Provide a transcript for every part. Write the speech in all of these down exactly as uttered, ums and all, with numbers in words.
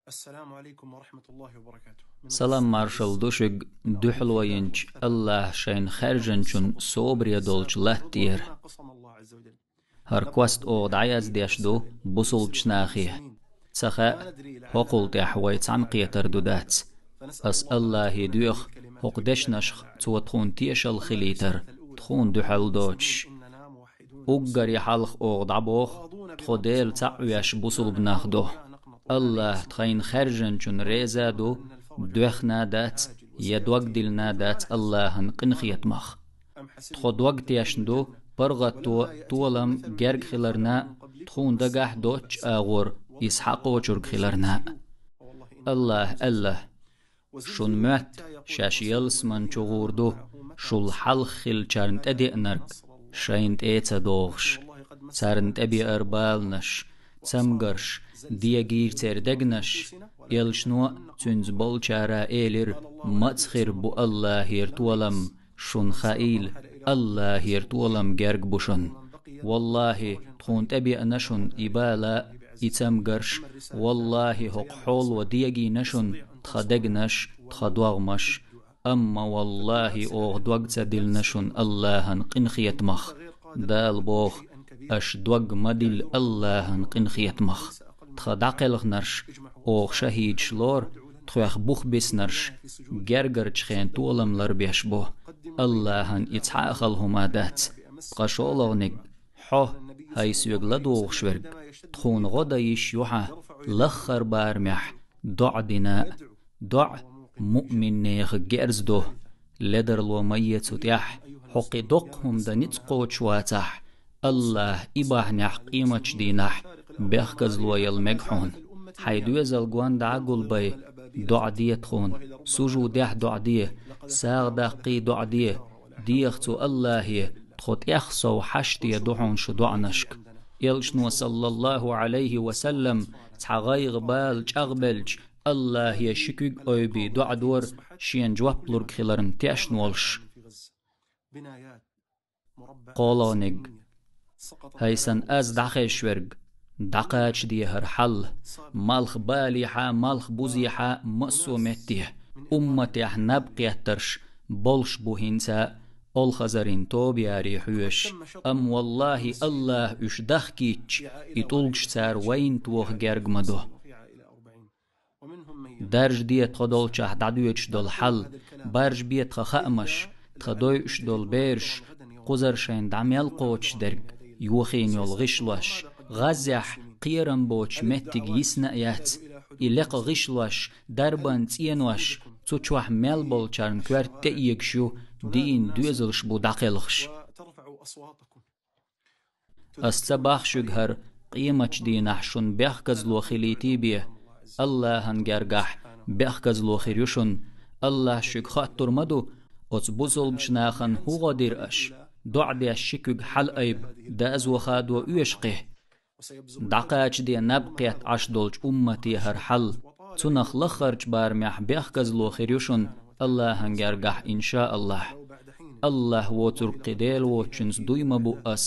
السلام عليكم ورحمة الله وبركاته. Салам маршалла ду шуьга дуьхьало йинчу АллахӀа шайна хаьржинчун собаре долчу латтера. ХӀара кост оха дӀаяздеш ду бусулбачу нахе. Ца хаьа, хӀокхул тӀехь вай цхьаьнакхетар ду дац. Ас АллахӀе доьху хӀокху дешнашха Цо тхуна тешалла хилийтар, тхуна дуьхьал доцуш. Уггаре хьалха оха дӀабоху, тхо Дела цхьаъ веш бусулба нах ду. АллахӀ тхайна хаьржинчун реза ду, доьхна дац я дог диллина дац АллахӀан къинхетамах. Тхо дог тешна ду паргӀато, толам, герга хиларна, тхуна дагахь доцучу агӀор иза схьакхочург хиларна. АллахӀа аьлла: «Шун моьтту шаьш ялсамани чу гӀур ду, шул хьалха хиллачарна тӀедеанарг шайна тӀе а ца догӀуш. Царна тӀебеара баланаш, цамгарш, дегийра церан дегнаш». Элчано а, цуьнца болчара а элира: «Маца хир бу АллахӀера толам, шуна хаийла, АллахӀера толам герга бу шуна». ВаллахӀи, тхуна тӀебеана шуна и бала а, и цамгарш а, валлахӀи, хӀокху хьоло дегийна шуна тхан дегнаш а, тхан догӀмаш а. Амма, валлахӀи, оха дог ца диллина шуна АллахӀан къинхетамах. Дала боху: «Аша дог ма дилла АллахӀан къинхетамах». Тхан дӀакхелхинарш оха шахӀидаш лору, тхох бух биснарш гергарчу хенахь толам ларбеш бу. АллахӀан и цхьа а хала хӀума дац. Ткъа шолгӀаниг: хьо, хӀай соьга ладугӀуш верг, тхуна гӀо дан йиш ю хьан лаххара барамехь доӀа дина а. ДоӀа муъмин нехан герз ду. Ледарло ма е цу тӀехь, хьо кхин доккха хӀума дан ницкъ кхочуш вацахь, АллахӀа и бахьанехь къематчу дийнахь бехказло яла мега хьуна. Хьайн доьзал гонда гулбай, доӀа де тхуна, сужудехь доӀа де, сагӀа даккхий доӀа де, деха цу АллахӀе, тхо тӀех сов хьашт деш ду хьуна шун доӀанашка. Элчано, саллаллахӀу Ӏалайхи ва саллам, цхьа гӀайгӀа-бала чӀагӀбелча, АллахӀе ши куьг ойбий доӀа дора, шена жоп лург хиларна тешна волуш. КхоалгӀаниг: хӀай сан аз дӀахезаш верг, дӀакхачаде хӀара хьал, малх балехьа, малх бузехьа, массо а метте. Умматехь наб кхеттарш болуш бу хӀинца а, олхазарийн тоба яре хьоьжуш. Амма, валлахӀи, АллахӀа уьш дахкийтча, и тӀулгаш цара вайна тоха герга ма до. Даржа де тхо долчохь дӀадоьдуш долу хьал, баржа бе тхан хаамаш, тхан дойуш долу бераш, кхузара шайна дӀа мел кхочуш дерг, йохийна йолу гӀишлош, гӀаззехь кхерам боцуш меттиг йисна а яц, и лекха гӀишлош, дарбан цӀенош, цу чохь мел болчарна коьрта тӀеэгаш ю, дийна доьзалш бу дӀакхелхаш. Ас ца боху шуьга хӀара, къематчу дийнахь шуна бехказло хилийтий бен, АллахӀан гергахь бехказло хир ю шуна. АллахӀа шуьга хоттур ма ду, оцу бусулбачу нахана хӀун гӀо дира аша, доӀа деш ши куьг хьала айба дазо хадо оьшу кхин. ДӀакхачаде наб кхетта Ӏаш долчу уммате хӀара хьал, цунах лаххарчу барамехь бехказло хир ю шуна АллахӀан гергахь, иншааллахь. АллахӀ воцург кхин Дела воцучуьнца дуй ма бу ас.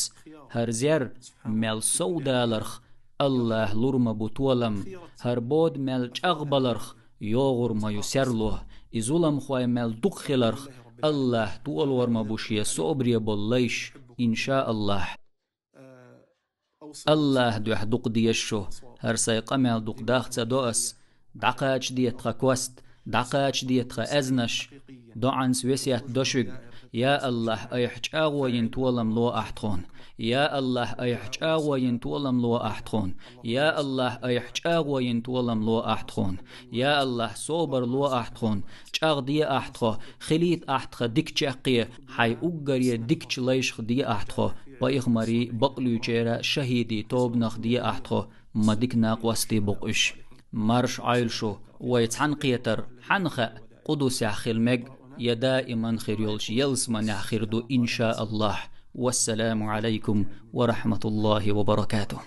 ХӀара зер мел сов даларх АллахӀа лур ма бу толам, хӀара бода мел чӀагӀбаларх йогӀур ма ю серло, и зуламхой мел дукха хиларх АллахӀа толор ма бу шен собаре болу лайш, иншааллахь. АллахӀан дуьхьа дукха деза шу, хӀара сайн къамел дукха даха ца до ас, дӀакхачаде тхан кост, дӀакхачаде тхан аьзнаш, доӀанца весет до шуьга: я АллахӀ, айхьа чӀагӀо йина толам ло ахь тхуна, я АллахӀ, айхьа чӀагӀо йина толам ло ахь тхуна, я АллахӀ, айхьа чӀагӀо йина толам ло ахь тхуна, я АллахӀ, собар ло ахь тхуна, чӀагӀде ахь тхо, хилийта ахь тхан дика чаккхе, хьайн уггаре дикачу лайшах де ахь тхо, пайхамарийн, бакълуьйчеран, шахӀидийн тобанах де ахь тхо, ма дика накъостий бу-кх уьш. Марша Ӏойла шу, вай цхьаьнакхетар, хьанна хаьа, Къудусехь хила мега, я даиман хир йолчу ялсаманехь хир ду, иншааллахь. Вассаламу Ӏалайкум ва рахьматуллахӀи ва баракатухӀ.